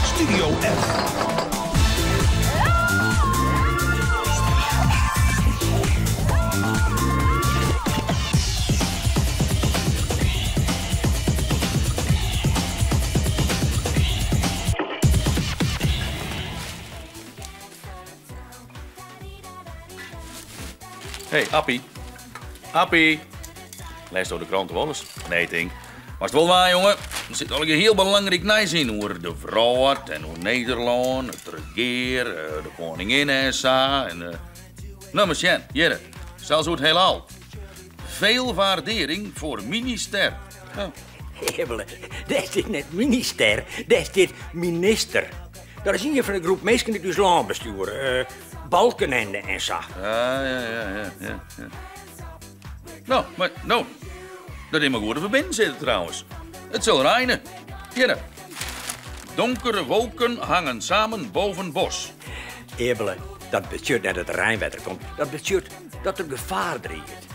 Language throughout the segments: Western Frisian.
Studio F. Hey, Appie. Appie. Lêsto de krante wolris? Nee, tink. Moatst wol dwaan, jonge. Der sit allegear hiel belangryk nijs yn oer de wrâld en oer Nederlân, it regear, de koaninginne en sa. En, no, mar sjen, hjirre. Sels oer it heelal. Veel waardering voor minister. Ja. Himmel, dêr stiet net minister, dêr stiet minister. Dat is ien fan de groep minsken dy't ús lân bestjoere. Balkenende en sa. Ja, ja, ja, ja, ja, ja. No, mar no, dat is mar goed te ferbinden sitte trouwens. It sil reine. Hjirre. Donkere wolken hangen samen boven bos. Eabele, dat betsjut net dat der reinwetter komt. Dat betsjut dat der gefaar driget.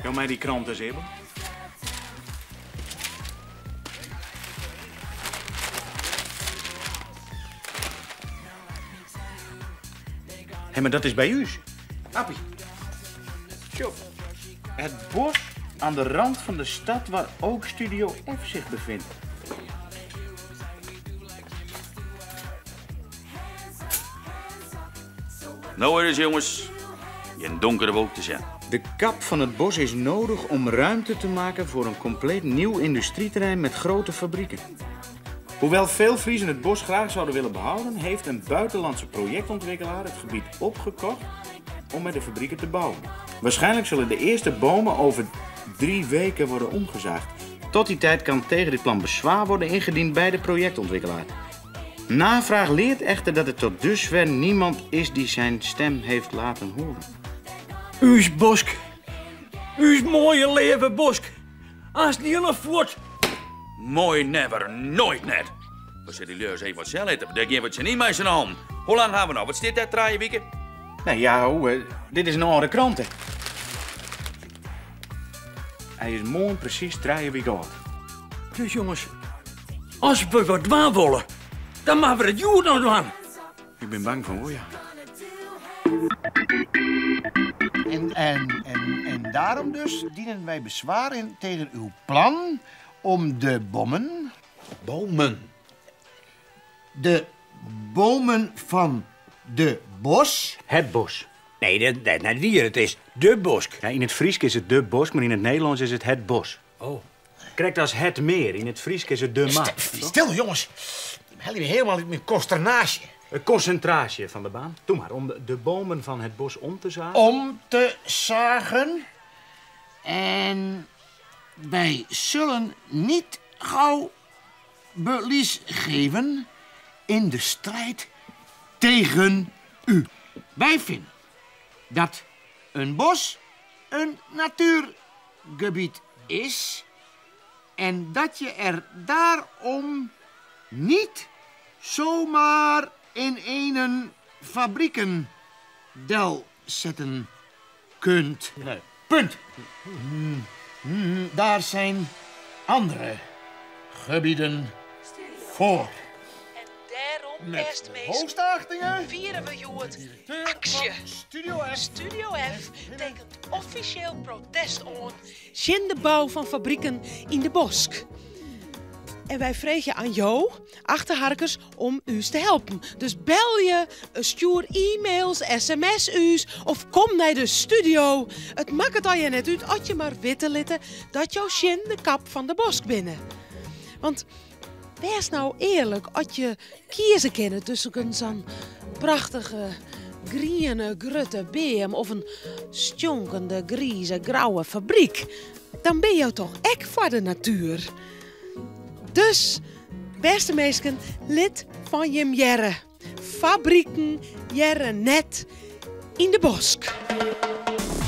Jou my dy krant ris, Ebel. Hé, mar dat is by ús. Appie. Sjoch. Het bos aan de rand van de stad waar ook Studio F zich bevindt. No is jonges, gjin donkere wolk te sjen. De kap van het bos is nodig om ruimte te maken voor een compleet nieuw industrieterrein met grote fabrieken. Hoewel veel Friezen het bos graag zouden willen behouden, heeft een buitenlandse projectontwikkelaar het gebied opgekocht om er de fabrieken te bouwen. Waarschijnlijk zullen de eerste bomen over 3 weken worden omgezaagd. Tot die tijd kan tegen dit plan bezwaar worden ingediend bij de projectontwikkelaar. Navraag leert echter dat er tot dusver niemand is die zijn stem heeft laten horen. Ús bosk. Ús moaie leave bosk. Aanst hiele fuort. Moai never, noait net. We sille dy lju ris even wat sjen litte. Dêr gean we tsjinyn mei syn allen. Hoe lang ha we noch? Wat stiet dêr, 3 wike? Nee, ja, ho, dit is in âlde krante. Hy is moarn presys 3 wike âld. Dus jonges, as we wat dwaan wolle, dan moatte we it hjoed noch dwaan. Ik bin bang fan wol, ja. En, en, en, en daarom dus dienen wij bezwaar in tegen uw plan om de bommen... Bomen? De bomen van de bos... Het bos. Nee, dat is net wier. It is de bosk. Ja, yn it Frysk is it de bosk, mar yn it Nederlânsk is it het bos. Oh. Krekt as het meer. Yn it Frysk is it de mar. Stil, jongens. Helje my helemaal út myn konsternaasje. Konsintraasje Van der Baan. Doe mar, om de bomen van het bos om te zagen. Om te zagen. En wij zullen niet gauw belies geven in de strijd tegen u. Wij vinden dat een bos een natuurgebied is en dat je er daarom niet zomaar in een fabrieken del zetten kunt. Nee. Punt. Daar zijn andere gebieden voor. En dêrom, Met bêste de minsken, hoogste achtingen. fiere we hjoed Directeur aksje. van Studio F. Studio F tekent offisjeel protest oan tsjin de bou fan fabriken yn de bosk. En wy freegje oan jo, achterharkers, om ús te helpen. Dus belje, stjoer e-mails, sms ús of kom nei de studio. It makket allegear net út as je mar witte litte dat jo tsjin de kap fan de bosk binne. Want wês no earlik, as je kieze kinne tusken sa'n prachtige griene grutte beam of in stjonkende grize grauwe fabryk, dan binne jo toch ek foar de natuer. Dus, bêste minsken, lit fan jim hearre. Fabriken hearre net yn de bosk.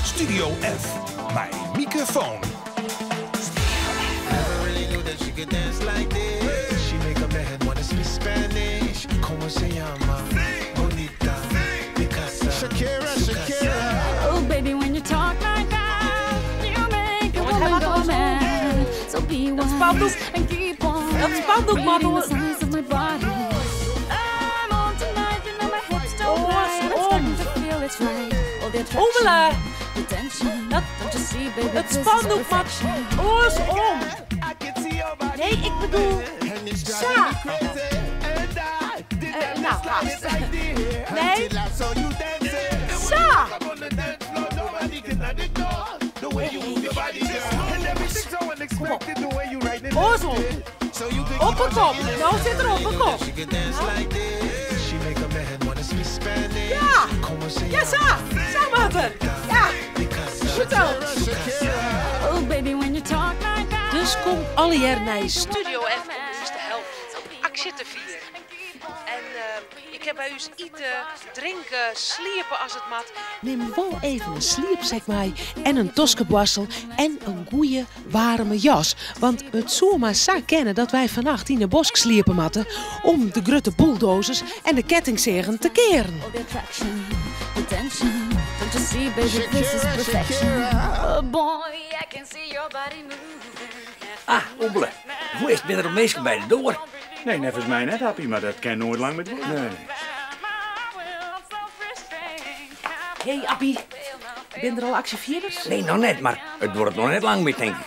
Studio F, mei Mieke Foon. Never really knew that she could dance like this. She make a man wanna speak Spanish. Como se llama? Bonita. Picasa. Shakira, Shakira. Oh, baby, when you talk like that, you make a woman go mad. So be Dat spandoek. Dat spandoek moat oer. Oarsom. Oebele. Dat, it spandoek moat oarsom. Nee, ik bedoel sa. Nou, hast. Nee. Sa. Kom op. Oarsom. Op 'e kop. No sit er op 'e kop. Ja. Ja, sa. Sa moat er. Ja. Goed zo. Dus kom allegear nei Studio F om ús te helpen aksje te fieren. En je kin by ús ite, drinke, sliepe as it moat. Nim wol even in sliepsek mei en in toskeboarstel en in goeie waarme jas. Want it soe mar sa kinne dat wy fannacht yn 'e bosk sliepe moatte om de grutte bulldozers en de kettingseagen te kearen. Ah, Oebele, hoe is it, binne der al minsken by de doar? Nee, neffens my net, Appie, mar dat kin noait lang mear duorje. Nee. Hey Appie, binne der al aksjefierders? Nee, noch net, mar it duorret noch net lang mear, tink ik.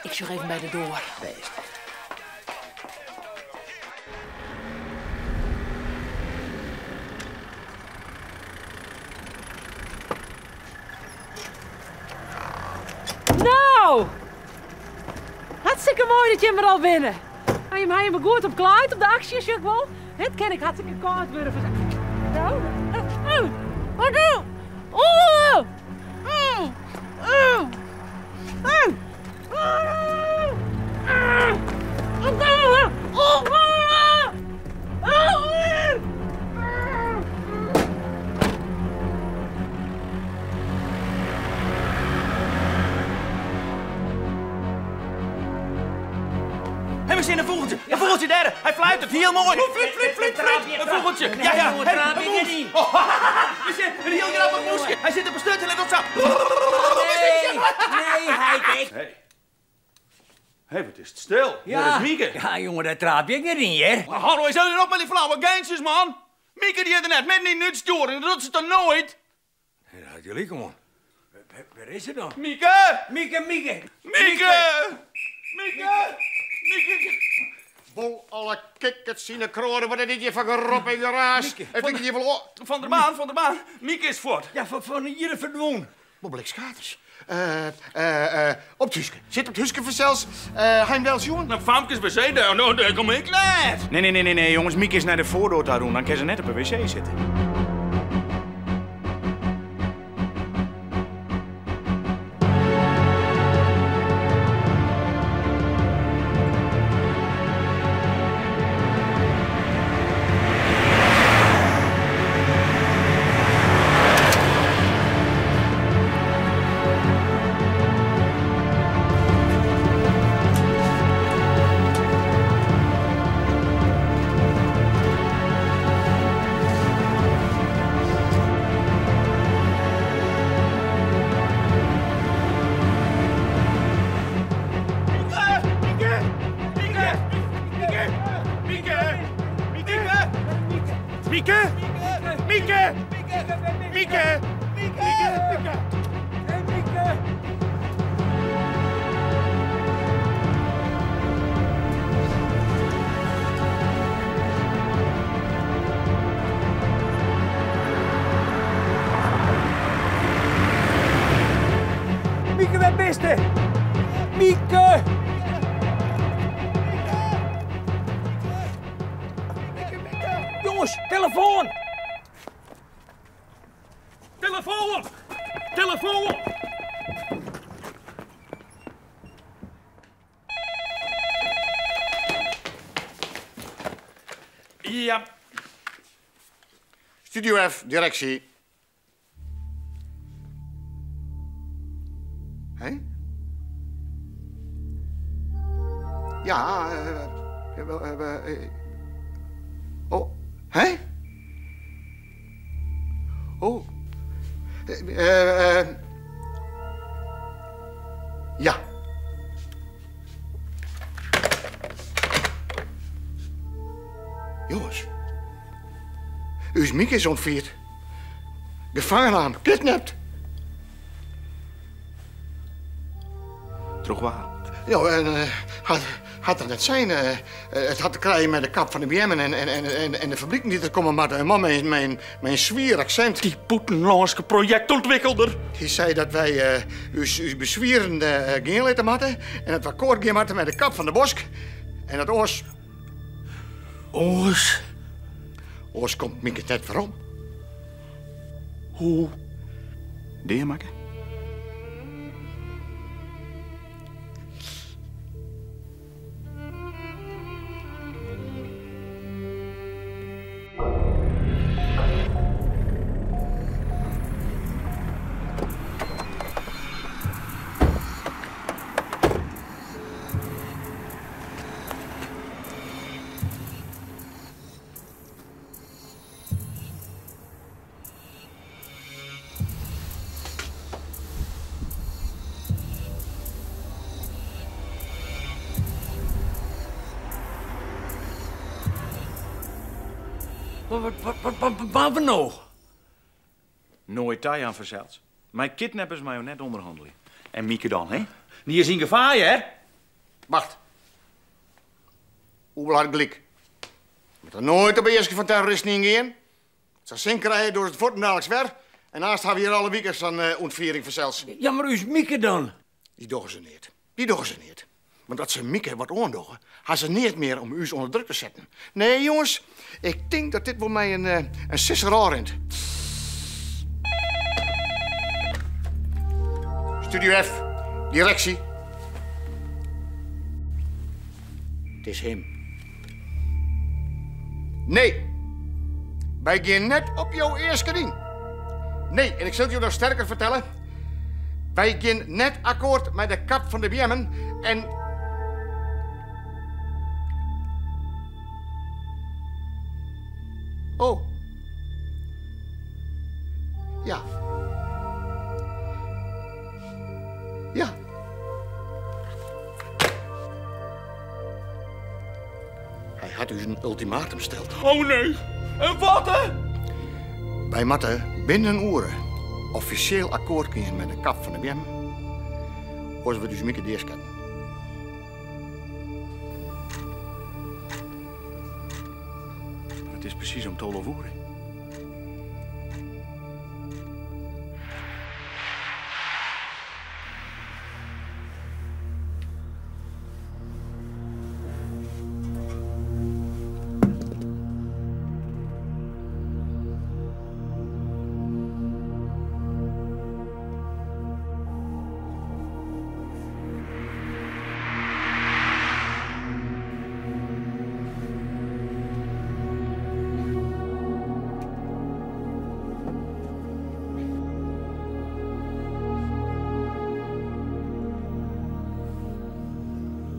Ik sjoch even by de doar. Bêst. No! Hartstikke moai dat jimme der al binne. No, jimme ha jimme goed opklaaid op de aksje, sjoch ik wol. It kin ek hartstikke kâld wurde fansels. No, wat doe? Oeh! Mm. Mm. Mm. Hé, we zien een vogeltje. Een vogeltje daar. Hij fluit Heel mooi. Fluit, fluit, fluit, fluit. Een vogeltje. Ja, ja. Hey, een moes. Oh, we zien een heel grappig moesje. Hij zit op een stunt en let op zo. Nee, nee, hij Hey. Hé, wat is het stil. Ja. Waar is Mieke? Ja, jongen, daar traap ik net in, hè? Maar hallo, is er op met die flauwe geintjes, man? Mieke die er net met niet nu sturen, dat doet ze toch nooit? Nee, dat had jullie, man. Waar is ze dan? Mieke! Mieke, Mieke! Mieke! Mieke! Mieke! Bol alle kikkers zien de kronen, wat is dit hier van gerop en geraas? Het lijkt hier wel Van der Maan, Van der Maan, Mieke is voort. Ja, van hier verdwongen. Mobbelijk skaters. Op het huske. Zit op het huske vanzelfs. Hein wel, jongen. Nou, famkes wc, daar, nou, daar kom ik net. Nee, nee, nee, nee, nee, jongens. Mieke is naar de voordeur daar doen. Dan kan ze net op een wc zitten. Mieke! Mieke! Mieke! Mieke! Mieke! Hey, Mieke! Mieke, waar bist u? Mieke! Jongens, telefoon! Telefoon! Telefoon! Ja. Studio F, directie. Hé? Ja, oh, hè? Oh. Ja. Jongens, ús Mieke is ûntfierd. Gefangen naam, kidnapt. Troch wa? Ja, en hat, hat er net sein. It hat te krijen mei de kap fan de beammen en, en, en, en de fabriken dy't der komme moatte. In man mei, mei, mei in swier aksint. Dy bûtenlânske projektûntwikkelder. Hy sei dat wy ús, ús beswieren gean litte moatte en dat we akkoart gean moatte mei de kap fan de bosk. En dat oars. Oars? Oars komt Mieke net werom. Hoe? Deamakke? Wat, wat, wat, wat moatte we no? Noait tajaan fansels. Mei kidnappers meie jo net ûnderhannelje. En Mieke dan, hè? Dy is yn gefaar, hear. Wacht. Oebel hat gelyk. Moat der noait op easken fan terroristen yngean. As se sin krije, dogge se it fuortendaliks wer. En aanst ha we hjir alle wiken sa'n ûntfiering fansels. Ja, mar ús Mieke dan? Dy dogge se neat. Dy dogge se neat. Want as se Mieke wat oandogge, ha se neat mear om ús ûnder druk te setten. Nee, jonges, ik tink dat dit wol mei in sisser ôfrint. Studio F, direksje. It is him. Nee, wy gean net op jo easken yn. Nee, en ik sil it jo noch sterker fertelle. Wy gean net akkoart mei de kap fan de beammen en. Oh. Ja. Ja. Hy hat ús in ultimatum steld. Oh nee, in wat hè? Wy moatte binnen in oere offisjeel akkoart gean mei de kap fan de beammen, oars wurdt ús Mieke deasketten. It is presys om 12 oere.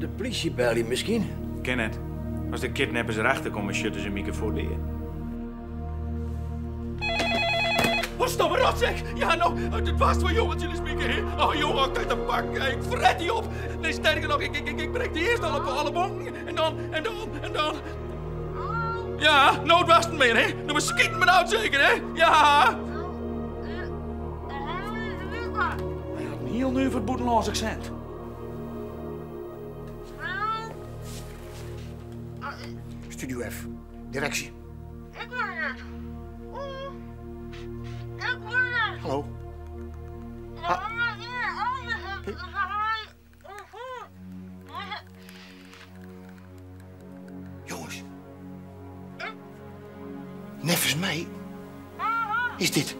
De plysje belje miskien? Kin net. As de kidnappers erachter komme, sjitte se Mieke fuort dea. Wat stomme rotsek! Ja, no, it was wol jonge tsjin Mieke, hè? Oh, jonge, ik krijg een pak, ik fret dy op. Nee, sterker noch, ik, ik, ik, ik brek dy earst al op alle bonken. En dan, en dan, en dan. Ja, no it wasten mear, hè? No beskieten me nou zeker, hè? Ja! Hy hat in hiel nuver bûtenlânsk aksint. Studio F, direksje. Hallo. Ha Jongens. Neffens my is dit.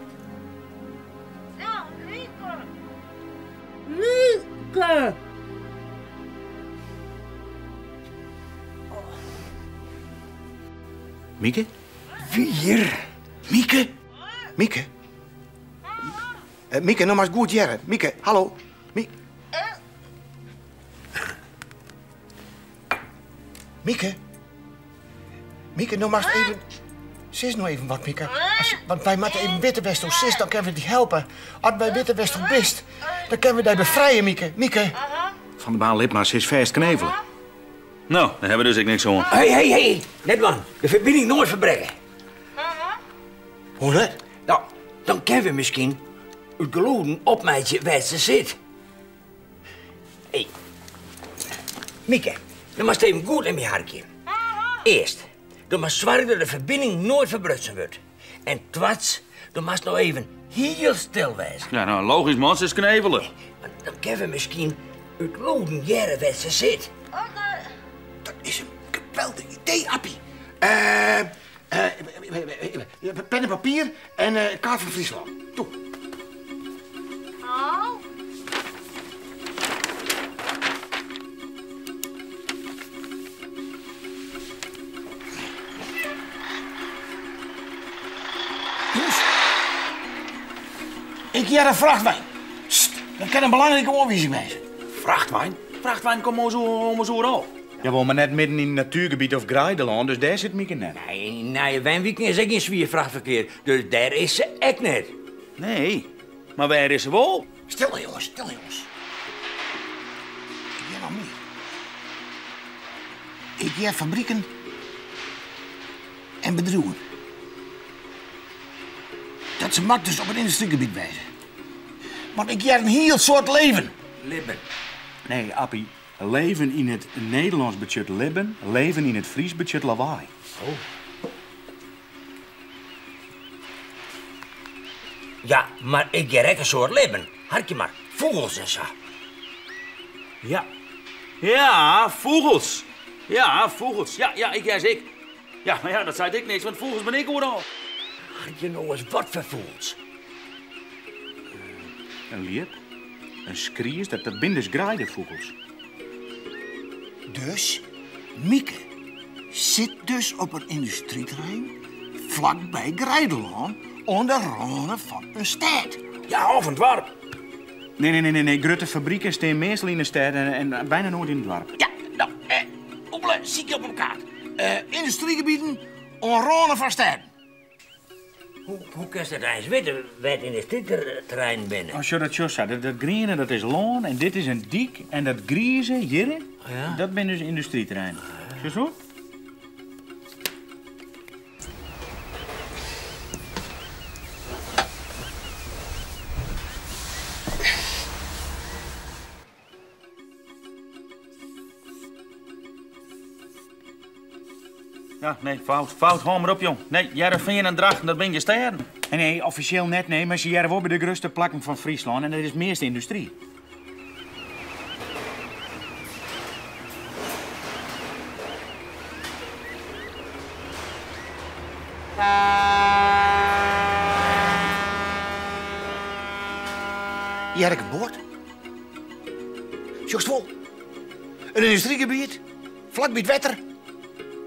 Mieke! Mieke? Wier? Mieke? Mieke? Mieke, no moatst goed hearre. Mieke, hallo. Mi Mieke? Mieke, no moatst even... Sis no even wat, Mieke. As, want wy moatte even witte wêr'tsto sitst, dan kinne we dy helpe. As wy witte wêr'tsto bist, dan kinne we dy befrije, Mieke. Mieke. Van der Baan lit mar, se is fêst knevele. No, dêr hawwe we dus ek niks oan. Hé, hé, hé, net dwaan. De ferbining noait ferbrekke. Hoe net? No, dan kinne we miskien út gelûden opmeitsje wêr't se sit. Hé, Mieke, do moatst even goed nei my harkje. Earst, do moatst soargje dat de ferbining noait ferbrutsen wurdt. En twads, do moatst no even hiel stil wêze. Ja, no, logysk man, se is knevele. Want dan kinne we miskien út lûden hearre wêr't se sit. Dat is in geweldich idee, Appie. Eh, eh, pen en papier en eh, kaart fan Fryslân. Toe. Jonges, ik hear in frachtwein. Sst, dat kin in belangrike oanwizing wêze. Frachtwein? Frachtweinen komme ommers oeral. Jawol, mar net midden yn in natuergebiet of greidelân, dus dêr sit Mieke net. Nee, yn nije wenwiken is ek gjin swier frachtferkear, dus dêr is se ek net. Nee, mar wêr is se wol? Stil jonges, stil jonges. Ik hear noch mear. Ik hear fabriken en bedriuwen. Dat se moat dus op it yndustrygebiet wêze. Want ik hear in hiel soad leven. Libben. Nee, Appie, leven yn it Nederlânsk betsjut libben, leven yn it Frysk betsjut lawaai. Oh. Ja, mar ik hear ek in soad libben. Harkje mar, fûgels en sa. Ja. Ja, fûgels. Ja, fûgels. Ja, ja, ik hear se ek. Ja, mar ja, dat seit ek niks, want fûgels binne ek oeral. Harkje no ris, wat foar fûgels? In ljip, in skries, dat binne dus greidefûgels. Dus Mieke sit dus op in yndustryterrein flakby Greidelân oan de râne fan in stêd. Ja, of in doarp. Nee, nee, nee, nee, grutte fabriken stean meastal yn de stêd en byna noait yn it doarp. Ja, no, eh, Oebele, sykje op in kaart. Eh, yndustrygebieten oan râne fan stêden. Hoe kinst dat eins witte, wêr't yndustryterreinen binne? Oh, sjoch dat sjoch sa. Dat griene dat is lân en dit is in dyk en dat grize hjirre, dat binne dus yndustryterreinen. Sjochst wol? Ja, nee, fout, fout, hâld mar op, jong. Nee, Hearrenfean en Drachten, dat binne gjin stêden. Nee, nee, offisjeel net, nee, mar se hearre wol by de grutste plakken fan Fryslân en dat is meast yndustry. Hear ik in boat? Sjochst wol? In yndustrygebiet, flakby it wetter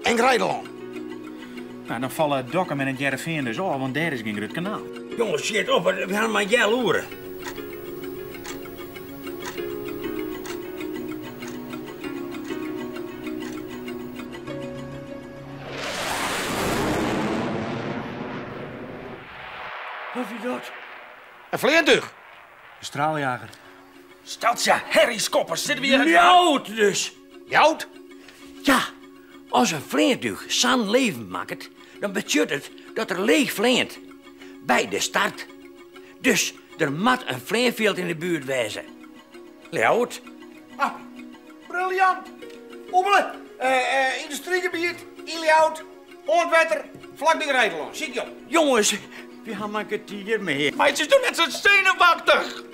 en greidelân. No, dan falle Dokkum en it Hearrenfean dus ôf, want dêr is gjin grut kanaal. Jonges, sjit op, we hawwe mar in healoere. Wat wie dat? In fleantúch. In straaljager. Stelt se herrieskoppers, sitte we hjir. Ljouwert dus! Ljouwert? Ja, as in fleantúch sa'n leven makket, dan betsjut it dat er leech fleant. By de start. Dus der moat in fleanfjild yn de buert wêze. Ljouwert. Ah, briljant! Oebele, yndustrygebiet yn Ljouwert, oan it wetter, flakby Greidelân. Sykje op. Jonges, wy ha mar in kertier mear. Meitsje dy net sa senuwachtich!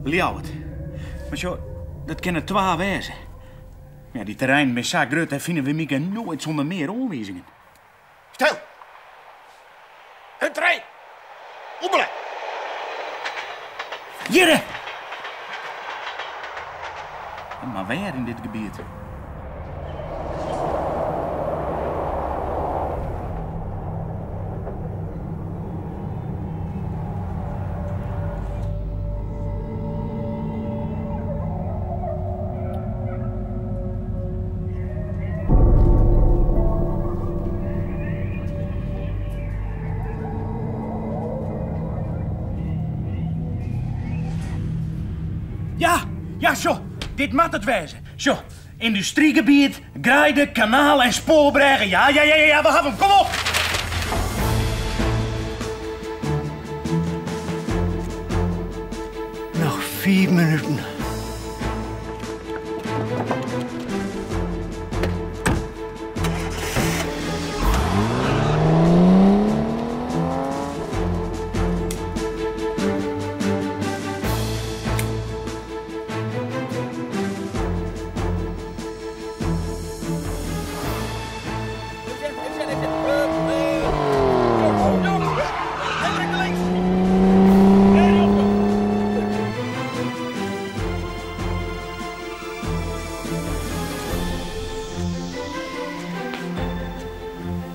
Ljouwert. Mar sjoch, dat kinne twa wêze. Ja, dy terreinen binne sa grut, dêr fine we Mieke noait sûnder mear oanwizingen. Stil! In trein! Oebele! Hjirre! Mar wêr yn dit gebiet? Ja, sjoch, dit moat it wêze. Sjoch, yndustrygebiet, greide, kanaal en spoarbrêge. Ja, ja, ja, ja, we hawwe him. Kom op! Noch fiif minuten.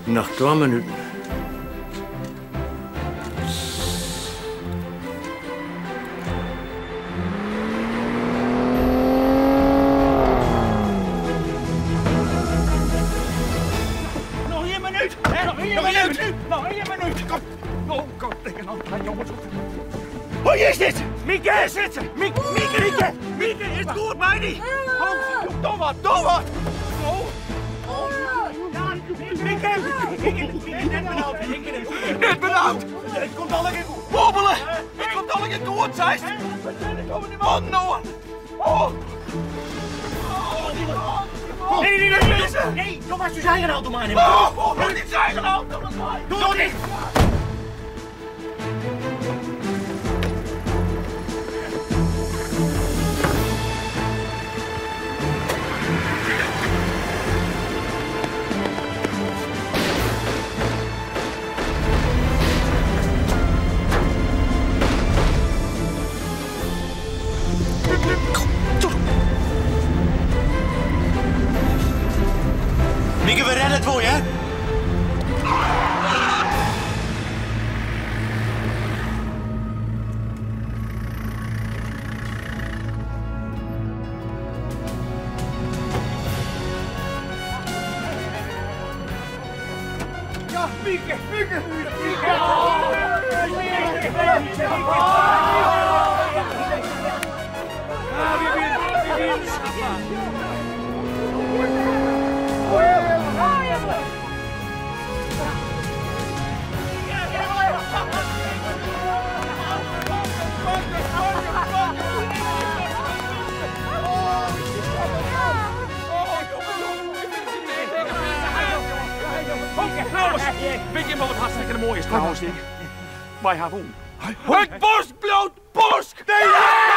Noch twa minuten. Noch ien minút! Noch ien minút! Noch ien minút! Kom! Oh, kom, jongens. Hoe is dit? Mieke, sit ze! Mieke, Mieke, Mieke, is it goed mei dy? Oh, doe wat, doe wat! Oh, oh. Mieke, Mieke, Mieke, net benaud, Mieke, net benaud! It komt allegear goed. Bobbele! It komt allegear goed, seist! Oh, no! Oh! Nee, nee, nee, nee, nee, doe maar zijn eigen auto maar. Oh, oh, niet zijn eigen auto. Doe dit! Mieke, we redden het voor je, hè? Ja, Mieke, Mieke, Mieke. Trouwens, weet je wat hartstikke mooi is trouwens, Dick? Wij hebben Het bos bloot bosk! Nee!